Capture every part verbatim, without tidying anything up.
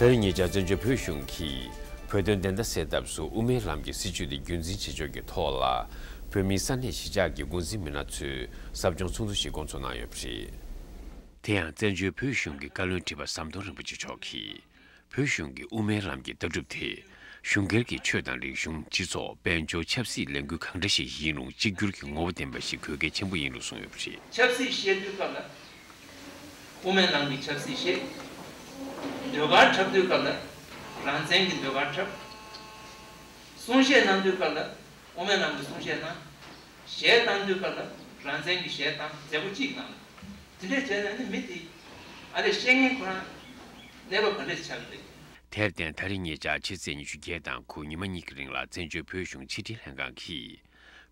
ད་རེས་ཉེ་ཆར་བཙན་བྱོལ་བོད་གཞུང་གིས་བོད་དོན་བདེན་མཐའ་གསལ་ཐབས་སུ་དབུ་མའི་ལམ་གྱི་སྲིད་བྱུས་དེ་རྒྱུན་འཛིན་བྱེད་ཕྱོགས་ཀྱི་ཐོག་ལ། བོད་མིའི་ས་གནས་གཞིས་ཆགས་ཀྱི་འགོ་འཛིན་མི་སྣ་ཚོས་ཟབ་སྦྱོང་ཚོགས་འདུ་ཞིག་བསྐོང་ཚོགས་གནང་ཡོད་པ་རེད། དེ་ཡང་བཙན་བྱོལ་བོད་གཞུང་གི་བཀའ་བློན་ཁྲི་པ་ཟམ་གདོང་རིན་པོ་ཆེ་མཆོག་གིས། བོད་གཞུང་གི་དབུ་མའི་ལམ་གྱི་ལྟ་གྲུབ་དེ། གཞུང་སྒེར་གྱི་ཆོས་དང་རིག་གཞུང་། སྤྱི་ཚོགས། དཔལ་འབྱོར། ཆབ་སྲིད་ལས་འགུལ་གང་འདྲ་ཞིག་ཡིན་རུང་གཅིག་གྱུར་གྱི་ངོ་བོ་ལྡན་པ་ཞིག་དགོས་གལ་ཆེན་པོ་ཡིན་ལུགས་གསུངས་ཡོད་པ་རེད། ཆབ་སྲིད་བཤད་དུས་སྐབས་ལ། དབུ་མའི་ལམ་གྱི་ཆབ་སྲིད་བཤད། ཟློས་གར་འཁྲབ་དུས་སྐབས་ལ། རང་བཙན་གྱི་ཟློས་གར་འཁྲབ། གསུང་བཤད་གནང་དུས་སྐབས་ལ། དབུ་མའི་ལམ་གྱི་གསུང་བཤད་གནང་། གཞས་བཏང་དུས་སྐབས་ལ། རང་བཙན་གྱི་གཞས་བཏང་། མཛད་སྒོ་གཅིག་གནང་། དེ་འདྲས་བྱས་ན་ནི་མི་དེ་ཨ་ལས་བཤད་མཁན་ཁོ་རང་གནས་བབ་ག་འདྲས་ཆགས་ཀྱི་རེད། དེར་བརྟེན། ད་རེས་ཉེ་ཆར་ཕྱི་ཚེས་ཉི་ཤུ་བརྒྱད་དང་དགུ་ཉི་མ་གཉིས་ཀྱི་རིང་ལ་བཙན་བྱོལ་བོད་གཞུང་ཕྱི་དྲིལ་ལྷན་ཁང་གིས།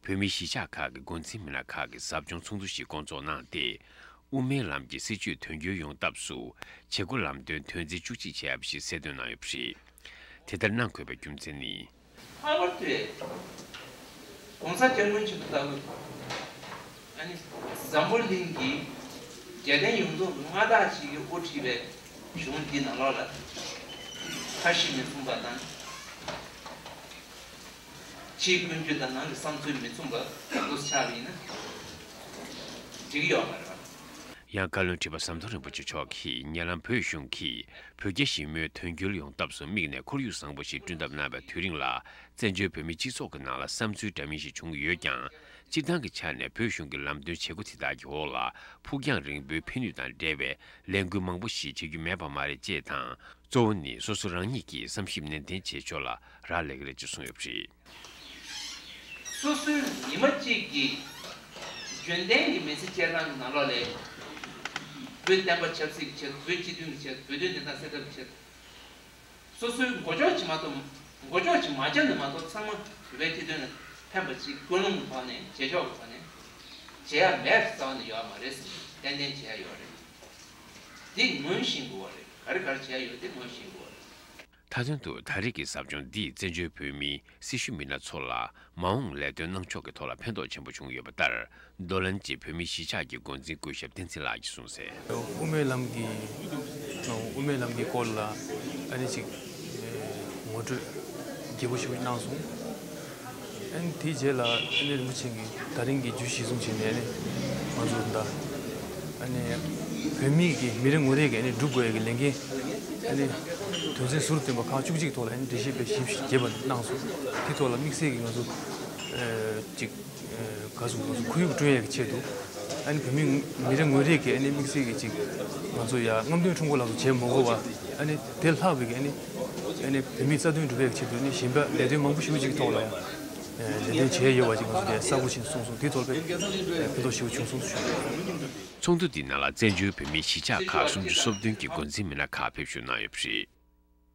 བོད་མིའི་གཞིས་ཆགས་ཁག་གི་འགོ་འཛིན་མི་སྣ་ཁག་གིས་ཟབ་སྦྱོང་ཚོགས་འདུ་ཞིག་བསྐོང་ཚོགས་གནང་སྟེ། དབུ་མའི་ལམ་གྱི་སྲིད་བྱུས་དོན་འཁྱོལ་ཡོང་ཐབས་སུ། བྱེད་སྒོ་ལམ་སྟོན་དོན་ཚན་བཅུ་གཅིག་བྱས་པ་ཞིག་གསལ་སྟོན་གནང་ཡོད་པ་རེད། དེ་ལྟར་གནང་དགོས་པའི་རྒྱུ་མཚན་ནི། ལྷག་པར་དུ། ༸གོང་ས་༸སྐྱབས་མགོན་ཆེན་པོ་ལྟ་བུ། ཨ་ནི། འཛམ་བུ་གླིང་གི་རྒྱལ་བསྟན་ཡོངས་རྫོགས་ཀྱི་མངའ་བདག་ཅིག་གིས་དབུ་ཁྲིད་པའི་གཞུང་འདི་ནང་ལོགས་ལ། ཁ་ཞེ་མི་མཚུངས་པ་དང་། ཕྱིའི་ཀུན་སྤྱོད་དང་ནང་གི་བསམ་ཚུལ་མི་མཚུངས་པ་དེ་ཚོ་ཆགས་པ་ཡིན་ན། འགྲིག་གི་ཡོད་མ་རེད་པ། ཡང་བཀའ་བློན་ཁྲི་པ་ཟམ་གདོང་རིན་པོ་ཆེ་མཆོག་གིས། ཉེ་ལམ་བོད་གཞུང་གིས་བོད་རྒྱ་ཞི་མོལ་དོན་འཁྱོལ་ཡོང་ཐབས་སུ་དམིགས་ནས་ཁོར་ཡུག་བཟང་པོ་ཞིག་བསྐྲུན་ཐབས་གནང་བའི་དུས་རིང་ལ། བཙན་བྱོལ་བོད་མིའི་སྤྱི་ཚོགས་ཀྱི་ནང་ལ་བསམ་ཚུལ་འདྲ་མིན་ཞིག་བྱུང་ཡོད་ཀྱང་། སྤྱིར་བཏང་གི་ཆ་ནས་བོད་གཞུང་གི་ལམ་སྟོན་བྱེད་སྒོ་དེ་དག་གི་འོག་ལ་ཕུགས་རྒྱང་རིང་པོའི་ཕན་ནུས་དང་འབྲེལ་བའི་ལས་འགུལ་མང་པོ་ཞིག་བྱེད་རྒྱུ་མེད་པ་མ་རེད་ཅེས་དང་། གཙོ་བོ་ནི་སོ་སོ་རང་ཉིད་ཀྱིས་བསམ་ཞིབ་ནན་ཏན་བྱེད་ཕྱོགས་ལ་རག་ལས་ཀྱི་རེད་ཅེས་གསུངས་ཡོད་པ་རེད། སོ་སོའི་ཉི་མ་གཅིག་གི་རྒྱུན་ལྡན་གྱི་མི་ཚེ་སྐྱེལ་སྟངས་ཀྱི་ནང་ལོགས་ལ། བོད་བསྟན་པ་ཆབ་སྲིད་ཀྱི་ཆེད་དུ། བོད་སྤྱི་མཐུན་གྱི་ཆེད་དུ། བོད་དོན་བདེན་མཐའ་གསལ་ཐབས་ཀྱི་ཆེད་དུ། སོ་སོའི་མགོ་ལྕོག་ཅིག་མ་གཏོགས། མགོ་ལྕོག་ཅིག་མ་བརྒྱབ་ནས་མ་གཏོགས། ཚང་མ་བོད་པའི་སྤྱི་དོན་ལ་ཕན་པ་ཅིག་ཀུན་སློང་གི་ཐོག་ནས། བྱེད་ཕྱོགས་ཀྱི་ཐོག་ནས་བྱེད་ཡ་མེད་རྩ་བ་ནས་ཡོད་མ་རེད་ཟེར། ཏན་ཏན་བྱེད་ཡ་ཡོད་རེད། འདི་ངོས་ཤེས་དགོས་པ་རེད། ག་རེ་ག་རེ་བྱེད་ཡ་ཡོད་དེ་ངོས་ཤེས་དགོས་པ་རེད། མཐའ་དོན་དུ། ད་རེས་ཀྱི་ཟབ་སྦྱོང་འདིས་བཙན་བྱོལ་བོད་མིའི་སྲི་ཞུ་མི་སྣ་ཚོ་ལ་མ་འོངས་ལས་དོན་གནང་ཕྱོགས་ཀྱི་ཐོག་ལ་ཕན་ཐོགས་ཆེན་པོ་བྱུང་ཡོད་པ་ལྟར། རྡོར་གླིང་གི་བོད་མིའི་གཞིས་ཆགས་ཀྱི་འགོ་འཛིན་སྐུ་ཞབས་བསྟན་འཛིན་ལགས་ཀྱིས་གསུངས་གསལ། དབུ་མའི་ལམ་གྱི། དབུ་མའི་ལམ་གྱི་སྐོར་ལ་ཨ་ནི་ཅིག་ངོ་སྤྲོད་རྒྱས་པོ་ཞིག་གནང་སོང་། ཨ་ནི་དེའི་རྗེས་ལ་ཨ་ནི་རིན་པོ་ཆེ་གིས་ད་རིང་གི་བརྗོད་གཞི་བཟུང་བྱས་ནས། ཨ་ནི་ང་ཚོ་ད་ཨ་ནི་བོད་མི་གི་མི་རེ་ངོ་རེ་གིས་ཨ་ནི་སྒྲུབ་དགོས་ཡ་གི་ལས་འགན། ཨ་ནི་དོན་ཚན་ཟུར་བཏོན་པ་ཁག་བཅུ་གཅིག་ཐོག་ལ་ཨ་ནི་འགྲེལ་བཤད་དཔེ་ཞིབ་རྒྱས་པ་གནང་སོང་། དེ་ཐོག་ལ་དམིགས་བསལ་གྱིས་ང་ཚོ་ཨ་ཅིག་ཨ་ག་ཚོད་ག་ཚོད་ཁོར་ཡུག་བསྐྲུན་ཡ་གི་ཆེད་དུ། ཨ་ནི་བོད་མི་མི་རེ་ངོ་རེ་གིས་ཨ་ནི་དམིགས་བསལ་གྱིས་ཅིག་ང་ཚོ་ཡ་རྔམ་སྟོན་ཁྲོམ་སྐོར་ལ་སོགས་བྱེད་མ་དགོས་པ། ཨ་ནི་དེ་ལྷག་པའི་གི་ཨ་ནི་ཨ་ནི་བོད་མིའི་རྩ་དོན་སྒྲུབ་ཡ་གི་ཆེད་དུ་ཨ་ནི་གཞན་པ་ལས་དོན་མང་པོ་ཞེ་པོ་ཅིག་གི་ཐོག་ལ་ཡང་ལས་དོན་བྱས་ཡོད་པ་ཅིག་ང་ཚོ་དེ་གསལ་པོ་ཞིག་གསུངས་སོང་། དེ་ཐོག་དཔེ་ཕན་ཐོགས་ཞེ་པོ་བྱུང་སོང་ཞུ། ཚོགས་འདུ་འདིའི་ནང་ལ་བཙན་བྱོལ་བོད་མིའི་གཞིས་ཆགས་ཁག་སུམ་ཅུ་སོ་བདུན་གྱི་འགོ་འཛིན་མི་སྣ་ཁག་ཕེབས་ཞུགས་གནང་ཡོད་པ་རེད།